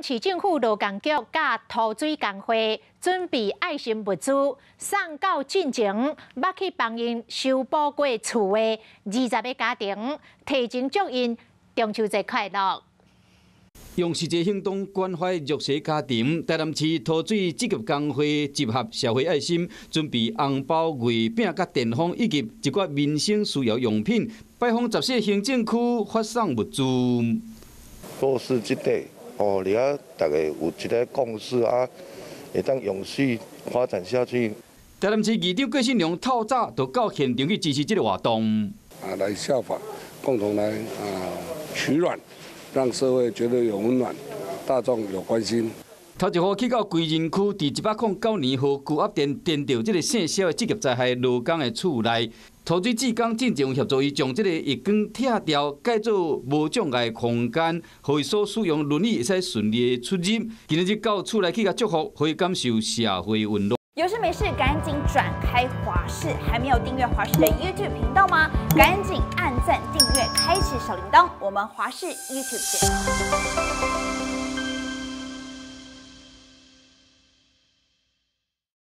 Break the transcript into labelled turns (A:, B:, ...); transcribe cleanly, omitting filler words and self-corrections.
A: 南市政府勞工局佮土水工會準備愛心物資送到進前，捌去幫𪜶修補過厝的20個家庭，提前祝𪜶中秋節快樂。
B: 用實際行動關懷弱勢家庭，台南市土水職業工會集合社會愛心，準備紅包、月餅佮電風以及一寡民生需要用品，拜訪14個行政區發送物資。
C: 弱勢這塊哦，你啊，大家有一個共識啊，會當永續發展下去。
B: 台南市議長郭信良透早就到現場去支持這個活動。
D: 啊，來效法，共同來啊取暖，讓社會覺得有溫暖，大眾有關心。
B: 頭一號去到歸仁區，佇109年予高壓電電著這個姓蕭的職業災害勞工的厝內，土水志工進前協助伊將這个浴缸拆掉，改做無障礙空間，予伊所使用輪椅會使順利的出入。今仔日到厝內去共祝福，予伊感受社會溫暖。
E: 有事沒事趕緊轉開華視，還沒有訂閱華視的 YouTube 頻道嗎？趕緊按讚訂閱，開啟小鈴鐺。我們華視 YouTube 見。